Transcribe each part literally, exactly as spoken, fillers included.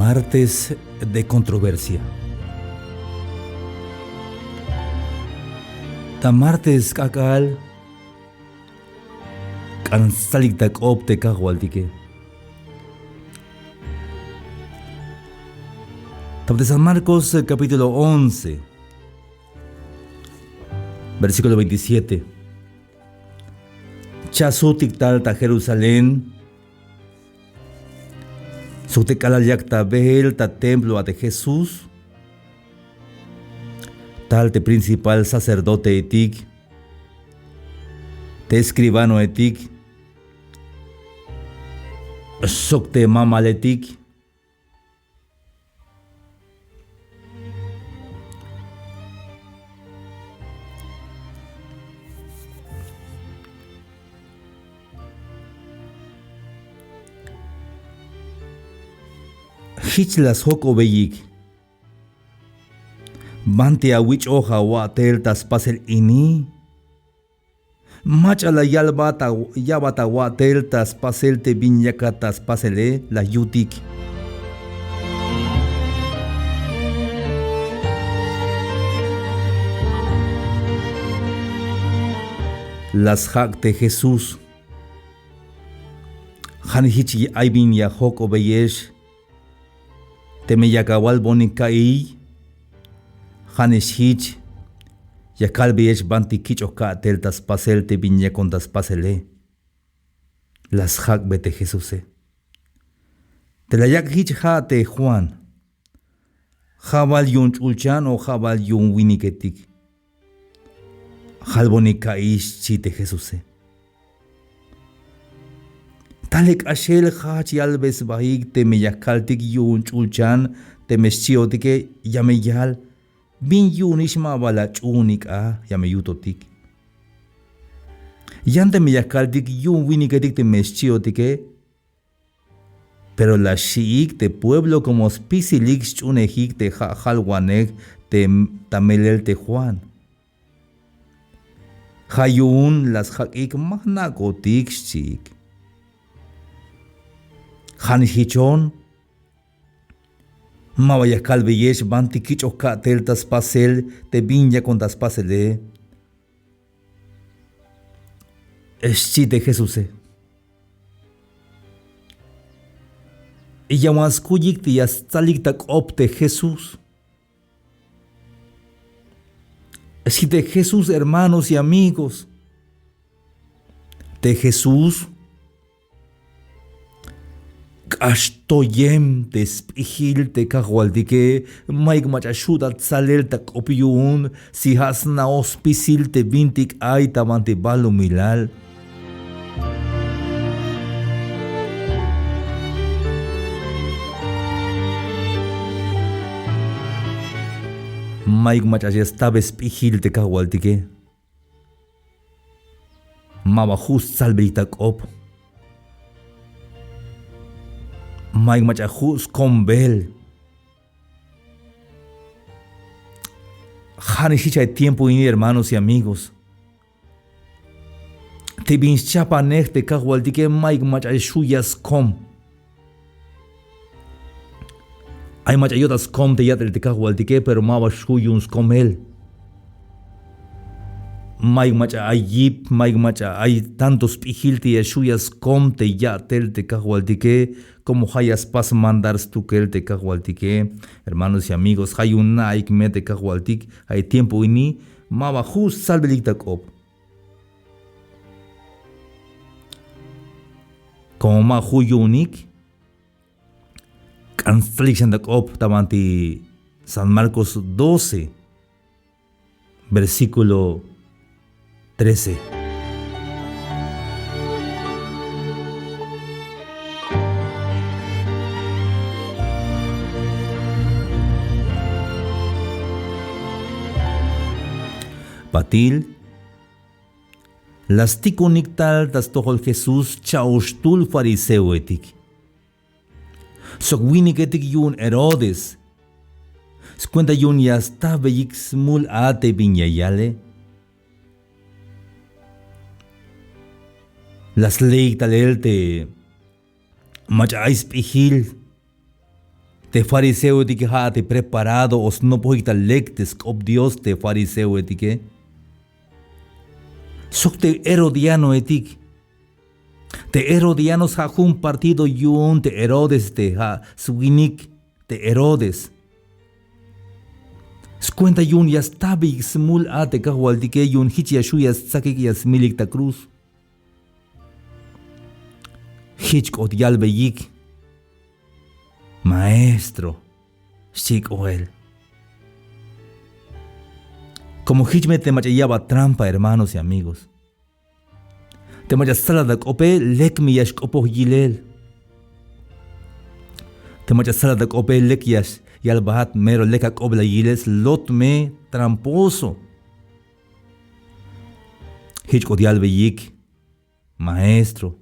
Martes de controversia. Ta martes k'ak'al k'an stsalik ta k'op te Kajwaltike. Ta te San Marcos, eh, capítulo once, versículo veintisiete. Cha'sujtik tal ta Jerusalén, sok te k'alal yak ta beel ta templo a te Jesús, tal te principal sacerdoteetik, te escribanoetik, sok te mamaletik, jich la sjok'obeyik: ¿Banti awich'oj awa'tel ta spasel ini? Mach'a la yalbat a, ya'bat awa'tel ta spasel te bin yakat ta spasele, la yutik. La sjak' te Jesús: ¿Ja'nix jich ay bin ya jok'obeyex? Teme yak awalbonik ka'iy, ¿ja'nix jich ya kalbeyex banti kich'oj ka'tel ta spasel te bin yakon ta spasele? La sjak'be te Jesuse. Te la yak' jich ja' te Juan. Ja' bal yu'un ch'ulchan o ja' bal yu'un winiketik. Jalbonik ka'ix, xchi te Jesuse. Tale k'axel jajch yalbe sbaik teme ya kaltik yu'un ch'ulchan, teme xchiotike ya me yal: ¿Bin yu'unix ma bal ach'uunik a? Ya me yutotik. Yan teme ya kaltik yu'un winiketik teme xchiotike, pero la xi'ik te pueblo como spisilik sch'uunejik te ja' jalwanej te ta melel te Juan. Ja' yu'un la sjak'ik: Ma jna'kotik, xchiik. ¿Ja'nix jichon? ¿Ma ba ya kalbeyex banti kich'oj ka'tel ta spasel te bin yakon ta spasele? Xchi te Jesuse. Y ya wan skuyik te ya stsalik ta k'op te Jesús. Xchi te Jesús, hermanos y amigos. Te Jesús k'ax toyem te sp'ijil te Kajwaltike, mayuk mach'a xju' ta tsalel ta k'op yu'un, si ja' sna'oj spisil te bintik ay ta banti balumilal. Mayuk mach'a ya stabe sp'ijil te Kajwaltike. Ma ba ju' stsalbelik ta k'op. Mayuk mach'a ju' skombel. Ja'nix jich ay tiempo ini, hermanos y amigos. Te bin schapanej te Kajwaltike mayuk mach'a xju' ya skom. Ay mach'a yo'tat skom te ya'tel te Kajwaltike, pero ma ba xju' yu'un skomel. Mayuk mach'a ay yip, mayuk mach'a ay tanto sp'ijil te ya xju' ya skom te ya'tel te Kajwaltike, como ja' ya spas mandar stukel te Kajwaltike. Hermanos y amigos, ja' yu'un na'ik me te Kajwaltik ay tiempo ini, ma ba ju' stsalbelik ta k'op. Como ma ju' yu'unik, k'an stsalik xan ta k'op ta banti San Marcos doce, versículo trece. Patil, la stikonik tal ta stojol Jesús cha'oxtul fariseoetik sok winiketik yu'un Herodes, swenta yu'un ya stajbeyik smul a te bin ya yale. La sleik talel te mach'a ay sp'ijil Te fariseoetike ja' te preparado o snopojik ta lek te sk'op Dios te fariseoetike. Sok te herodianoetik. Te herodianos ja' jun partido yu'un te Herodes te ja' swinik te Herodes. Skuenta yu'un ya stabeyik smul a te kajwaltike yu'un jich ya xju' ya stsakik ya smilik ta cruz. Jich k'ot yalbeyik: Maestro, xchi k'oel. Como jich me te mach'a ya ya'bat trampa, hermanos y amigos. Te mach'a stsalat ta k'ope lek me ya xk'opoj yilel. Te mach'a stsalat ta k'ope lek ya yalbat mero lek ak'ob la yilel, slot me tramposo. Jich k'ot yalbeyik: Maestro,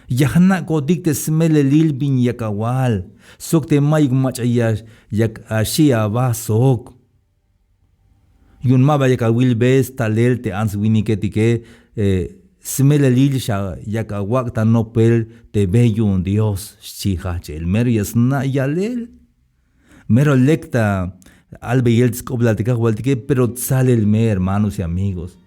ya jna'kotik te smelelil bin yak awal sok te mayuk mach'a ya yak axi' aba sok. Yu'un ma ba yak awilbe stalel te ants winiketike, eh, smelelil xa yak awak' ta nopel te be yu'un Dios, xchi jajchel. Mero ya sna' yalel. Mero lek ta albeyel sk'oblal te kajwaltike, pero tsalel me, hermanos y amigos.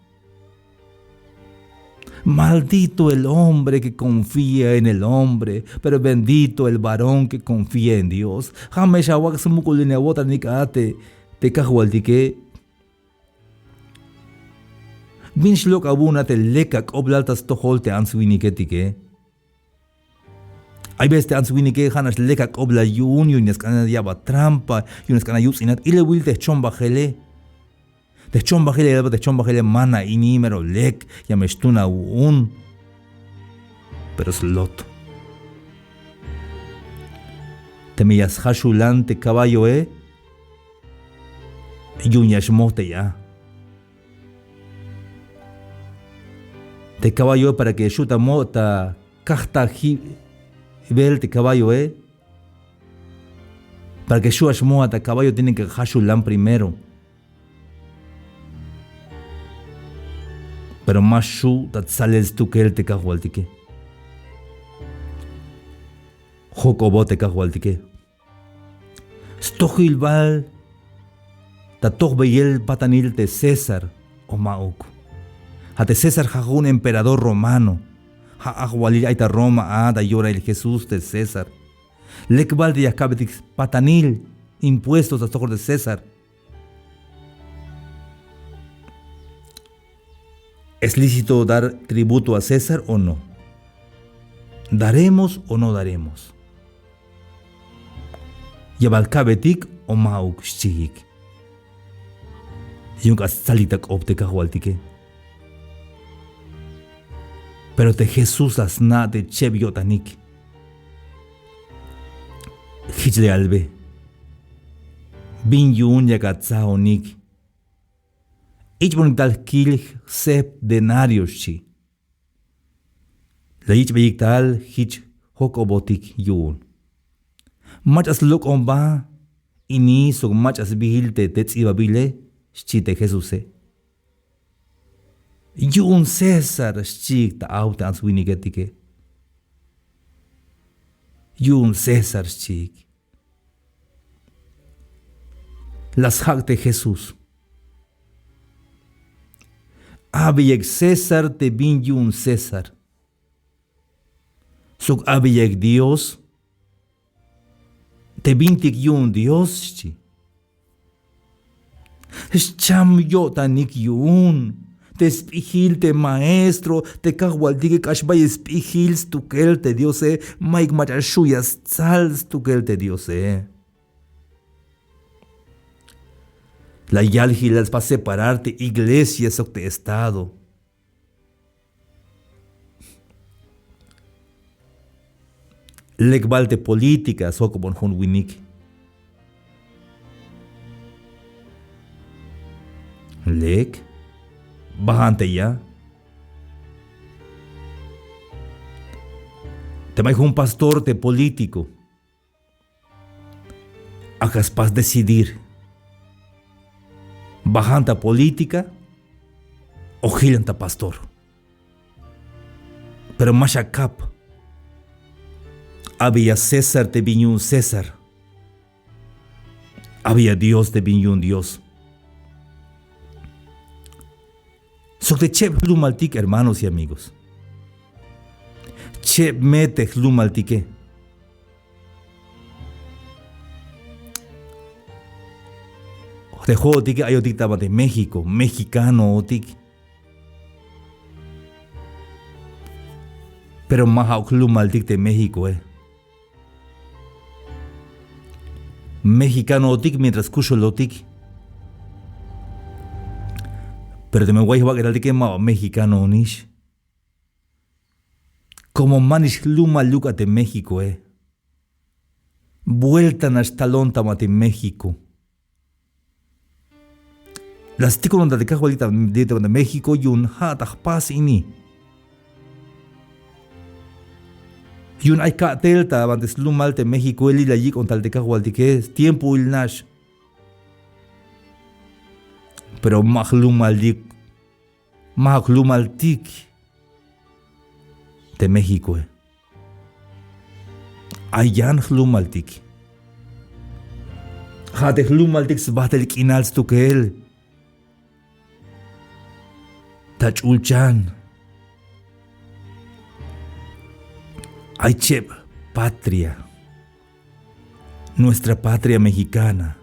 Maldito el hombre que confía en el hombre, pero bendito el varón que confía en Dios. Ja' me xawak' smukulin awo'tanik a te, te kajwaltike. Bin xlok' awu'un a te lek ak'oblal ta stojol te ants winiketike. Ay veces te ants winike ja' nax lek ak'oblal yu'un, yu'un ya sk'an ya'bat trampa, yu'un ya sk'an yuts'inat. Ilawil te jchombajele. Te jchombajele, yalbat te jchombajele: Mana ini, mero lek, ya me xtun awu'un. Pero slot. Teme ya sjaxulan te caballoe, yu'un ya xmojtey a. Te caballoe para que xu' ta mo' ta kajtajibel te caballoe, para que xu' a xmoj a ta caballo tiene que jaxulan primero. Pero ma xu' ta tsalel stukel te kajwaltike. Jok'obot te kajwaltike. Stojil bal ta tojbeyel patanil te César o ma'uk. Ja' te César ja' jun emperador romano. Ja' ajwalil ay ta Roma a ta yorail Jesús te César. Lek bal te ya ka'betik patanil, impuestos, ta stojol te César. ¿Es lícito dar tributo a César o no? ¿Daremos o no daremos? ¿Ya bal ka'betik o ma'uk? Xchiik. Yu'un k'ax stsalik ta k'op te kajwaltike. Pero te Jesús la sna' te cheb yo'tanik. Jich la yalbe: ¿Bin yu'un yak atsaonik? Ich'bonik tal jkil sep denario, xchi. La yich'beyik tal jich jok'obotik yu'un. Mach'a slok'omba ini sok mach'a sbiil te, te ts'ibabile, xchi te Jesuse. Yu'un César, xchiik ta aw te ants winiketike. Yu'un César, xchiik. La sjak' te Jesús. Abeyik César te bin yu'un César. Sok abeyik Dios te bintik yu'un Dios, xchi. Xcham yo'tanik yu'un te sp'ijil te maestro, te kajwaltike, k'ax bayel sp'ijil stukel te Diose, mayuk mach'a xu' ya stsal stukel te Diose. La yal jilal spas separar te iglesia sok te estado. Lek bal te política sjok'obon jun winik. Lek bajan te ya. Teme ay jun pastor te político, ak'a spas decidir bajan ta política o jilan ta pastor. Pero ma xakap. Abeya César te bin yu'un César. Abi a Dios te bin yu'un Dios. Sok te cheb jlumaltik, hermanos y amigos. Cheb me te jlumaltike. Te jo'otike ayotik ta banti México, mexicanotik. Pero ma ja'uk jlumaltik te Méxicoe. Mexicanotik mientras kuxulotik. Pero teme way jbak'etaltike ma ba mexicanoonix. Como manix jlumaluk a te Méxicoe. Bueltanax talon ta banti México. La stikonon ta te kajwaltik ta México yu'un ja' ta jpas ini. Yu'un ay ka'tel ta banti slumal te Méxicoe li' la yik'on tal te kajwaltike, stiempoil nax. Pero ma jlumaltik, ma jlumaltik te Méxicoe. Ay yan jlumaltik. Ja' te jlumaltik sbajtel k'inal stukel. Ta ch'ulchan. Ay cheb patria. Nuestra patria mexicana.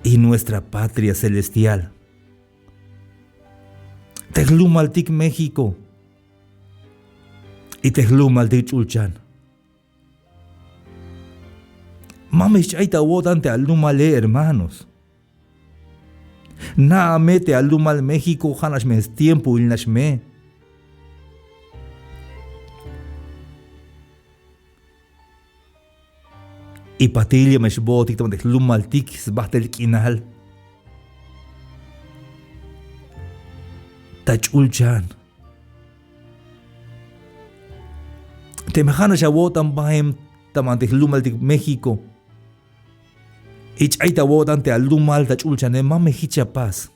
Y nuestra patria celestial. Te jlumaltik México. Y te jlumaltik ch'ulchan. Ma me xch'ay ta awo'tan te alumale, hermanos. Na'a me te alumal México, ja'nax me stiempoil nax me. Y patil ya me xbootik ta banti jlumaltik sbajtel k'inal. Ta ch'ulchan. Teme ja'nax awo'tan baem ta banti jlumaltik México. Y ch'ay ta awo'tan te alumal ta ch'ulchane, ma me jich apas.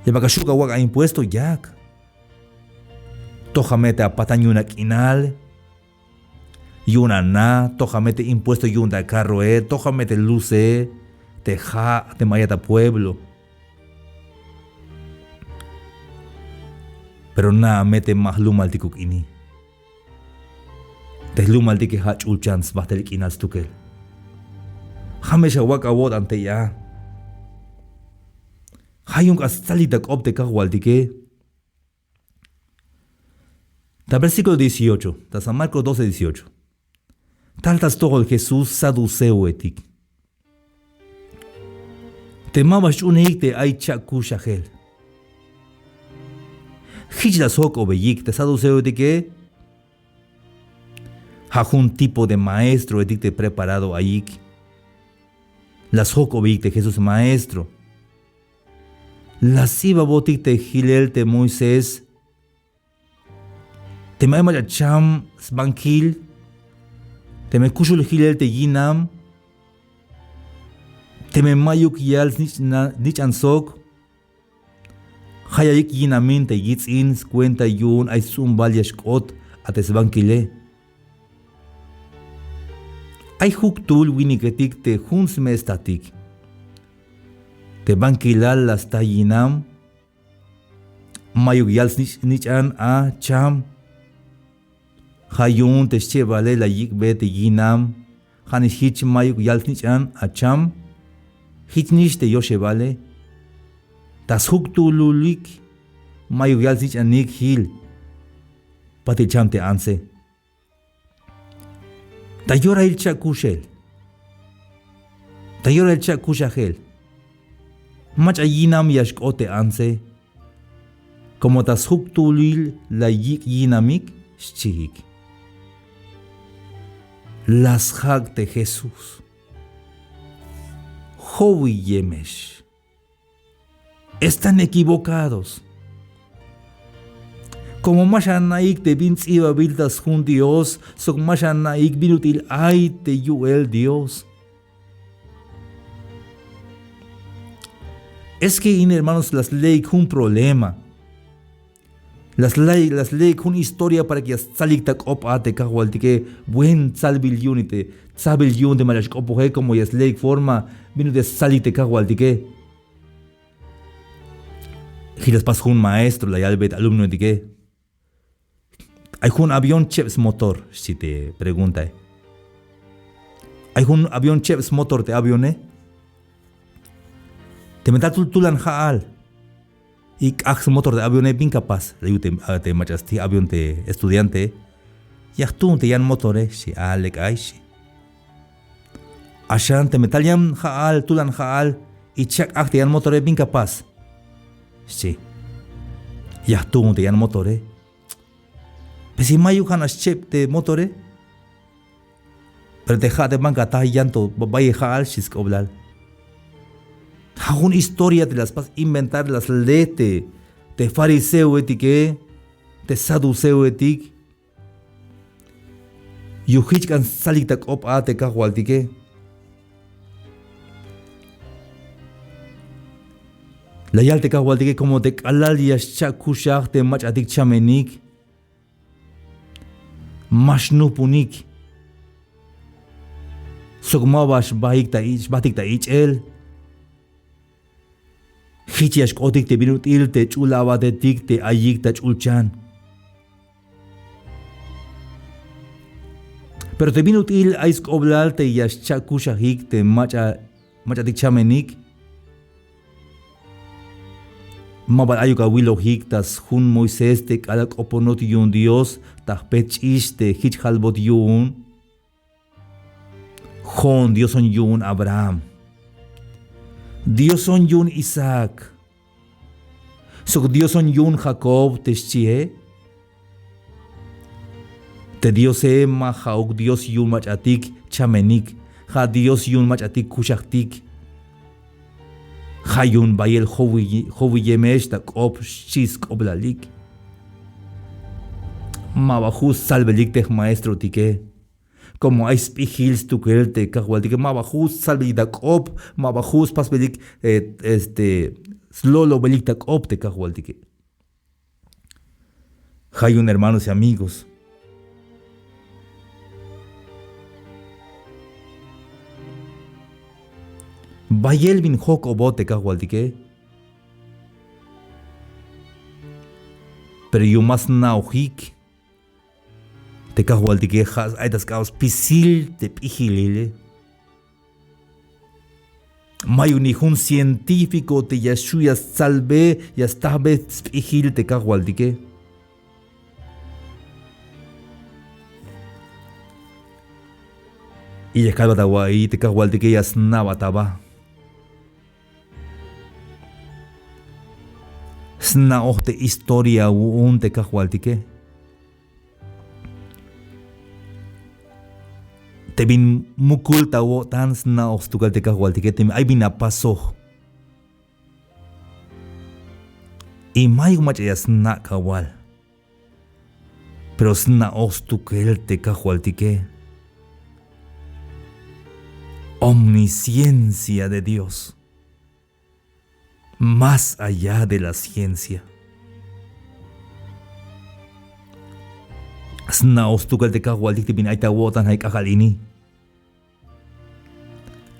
Ya bal ka xu' awak' a impuesto, yak. Toja me te apatan yu'un ak'inal, yu'un ana, toja me te impuesto yu'un ta carroe, toja me te luse, te ja', te maya ta pueblo. Pero na'a me te ma jlumaltikuk ini. Te jlumaltike ja' ch'ulchan sbajtel k'inal stukel. Ja' me xawak' awo'tan tey a. Ja' yu'un k'ax stsalit ta k'op te kajwaltike. Ta versículo dieciocho, ta San Marcos doce dieciocho. Tal ta stojol Jesús saduceoetik. Te ma ba xch'uunejik te ay cha'kuxajel. Jich la sjok'obeyik te saduceoetike. Ja' jun tipo de maestroetik te preparado ayik. La sjok'obeyik te Jesús maestro. La sts'ibabotik te jilel te Moisés. Teme ay mach'a cham sbankil, teme kuxul jilel te yinam, teme mayuk yal snich'an sok, ja' ya yik' yinamin te yits'in skuenta yu'un ay sts'umbal ya xk'ot a te sbankile. Ay juktul winiketik te jun sme'estatik. Te bankilal la sta yinam. Mayuk yal snich'an a cham. Ja' yu'un te schebale la yik'be te yinam. Ja'nix jich mayuk yal snich'an a cham. Jich nix te yoxebale. Ta sjuktululik mayuk yal snich'anik jil. Patil cham te antse. Ta yorail cha'kuxel. Ta yorail cha'kuxajel. Mach'a yinam ya xk'ot te antse. Como ta sjuktulil la yik' yinamik, xchiik. La sjak' te Jesús. Jowiyemex. Están equivocados. Como ma xana'ik te bin ts'ibabil ta sjun Dios, sok ma xana'ik bin ut'il ay te yu'el Dios. Es que in hermanos la sleik jun problema. La slay, la sleyik jun historia para que ya stsalik ta k'op a te kajwaltike. Buen tsalbil yu'un y te tsabil yu'un te mach'a xk'opoje, como ya sleyik forma bin ut'il ya stsalik te kajwaltike. Jich la spas jun maestro, la yalbe te alumnoetike: Ay jun avión, cheb smotor, xchi te preguntae. Ay jun avión, cheb smotor te avione. Teme tal tul, tulan ja'al y k'ajk' smotor te avione, bin ka pas, la yut te, a, te mach'a stij avión te estudiante. Ya jtuun te yan motore, xchi. A, lek ay, xchi. Axan teme tal yan ja'al, tulan ja'al y chak' k'ajk' te yan motore, bin ka pas, xchi. Ya jtuun te yan motore. Pues si mayuk, ja'nax cheb te motore. Pero te ja' te banka ta yan to ba-, bayel ja'al, xchi sk'oblal. Ja' jun historia te la spas inventar, la sle te, te fariseoetike, te saduceoetik. Yu'un jich k'an stsalik ta k'op a te kajwaltike. La yal te kajwaltike: Como te k'alal ya xcha'kuxaj te mach'atik chamenik, ma xnujpunik. Sok maba xbajik ta ich', xbajtik ta ich'el. Jich ya xk'otik te bin ut'il te ch'ul abatetik te ayik ta ch'ulchan. Pero te bin ut'il ay sk'oblal te ya xcha'kuxajik te mach'a, mach'atik chamenik, ma bal ayuk awilojik ta sjun Moisés te k'alal k'oponot yu'un Dios ta jpet ch'ix te jich jalbot yu'un. Jo'on Dioson yu'un Abraham, Dioson yu'un Isaac, sok Dioson yu'un Jacob, te xchie. Te Diose ma ja'uk Dios yu'un mach'atik chamenik, ja' Dios yu'un mach'atik kuxajtik. Ja' yu'un bayel jowi-, jowiyemex ta k'op, xchi sk'oblalik. Maba ju' stsalbelik te jmaestroetike. Como ay sp'ijil stukel te kajwaltike, maba ju' stsalbelik ta k'op, maba ju' spasbelik, eh, este, slolobelik ta k'op te kajwaltike. Ja' yu'un, hermanos y amigos, bayel bin jojk'obot te kajwaltike, pero yu'un ma sna'ojik te kajwaltike, ja' ay ta sk'ab spisil te p'ijilile. Mayuk ni jun científico te ya xju' ya stsalbe, ya stajbe sp'ijil te kajwaltike. Y ya kalbat awa'iy, te kajwaltike ya sna'bat aba. Sna'oj te historia awu'un te kajwaltike. Te bin mukul ta awo'tan, sna'oj stukel te kajwaltike, teme ay bin apasoj. Y mayuk mach'a ya sna' kawal. Pero sna'oj stukel te kajwaltike. Omnisciencia de Dios. Más allá de la ciencia. Sna'oj stukel te kajwaltik te bin ay ta awo'tan, ay k'ajk'al ini.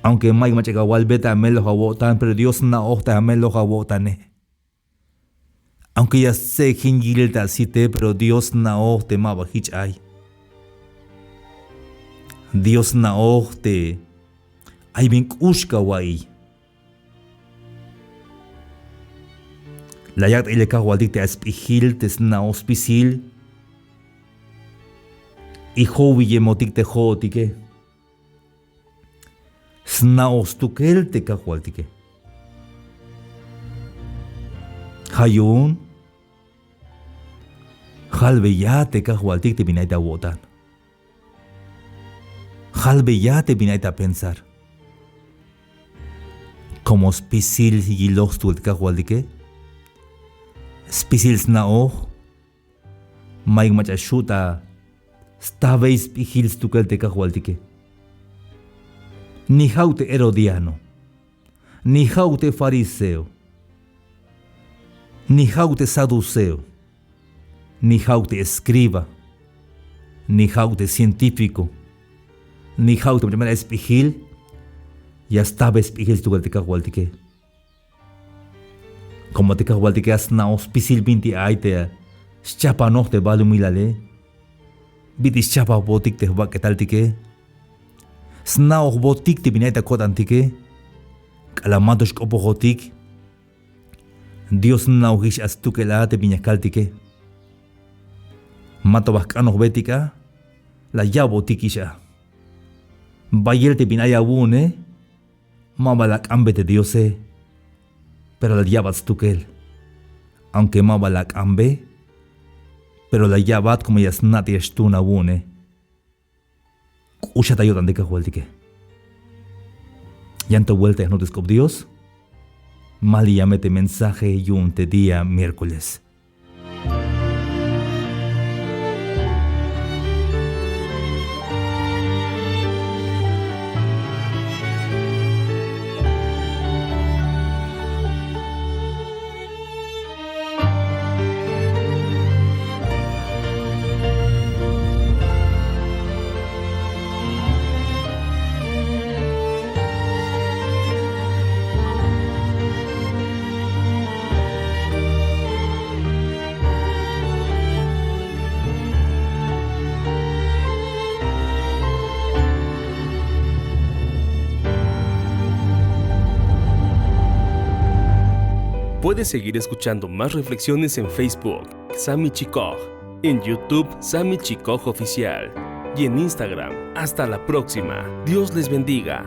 Aunque mayuk mach'a ya awalbe te ameloj awo'tan, pero Dios sna'oj te ameloj awo'tane. Aunque ya stsejin yilel ta asite, pero Dios sna'oj te maba jich ay. Dios sna'oj te ay bin k'ux kawa'iy. La yak' ta ilel kajwaltik te ay sp'ijil te sna'oj spisil y jowiyemotik te jo'otike. Sna'oj stukel te kajwaltike. Ja' yu'un jalbeya te kajwaltik te bin ay ta awo'tan. Jalbeya te bin ay ta apensar. Como spisil yiloj stukel te kajwaltike. Spisil sna'oj. Mayuk mach'a xju' ta stajbey sp'ijil stukel te kajwaltike. Ni ja'uk te herodiano. Ni ja'uk te fariseo. Ni ja'uk te saduceo. Ni ja'uk te escriba, ni ja'uk te científico, ni ja'uk te mach'a mel ay sp'ijil ya stajbe sp'ijil stukel te Kajwaltike. Como te Kajwaltike a sna'oj spisil binti ay te schajpanoj te balumilale. Bit'il schajpajbotik te jbak'etaltike. Sna'ojbotik te bin ay ta ko'tantike. K'alal ma to xk'opojotik, Dios sna'ojix a stukel a te bin ya kaltike. Ma to ba jk'anojbetik a, la ya'botikix a. Bayel te bin ay awu'une, ma ba la ak'anbe te Diose, pero la ya'bat stukel. Aunque ma ba la ak'anbe, pero la ya'bat como ya sna' te ya xtuun awu'une. K'uxat ta yo'tan te Kajwaltike. Yan to vuelta ya jnop te sk'op Dios. Maliya me te mensaje yu'un te día miércoles. Puedes seguir escuchando más reflexiones en Facebook, Sami Chikoj, en YouTube, Sami Chikoj Oficial, y en Instagram. Hasta la próxima. Dios les bendiga.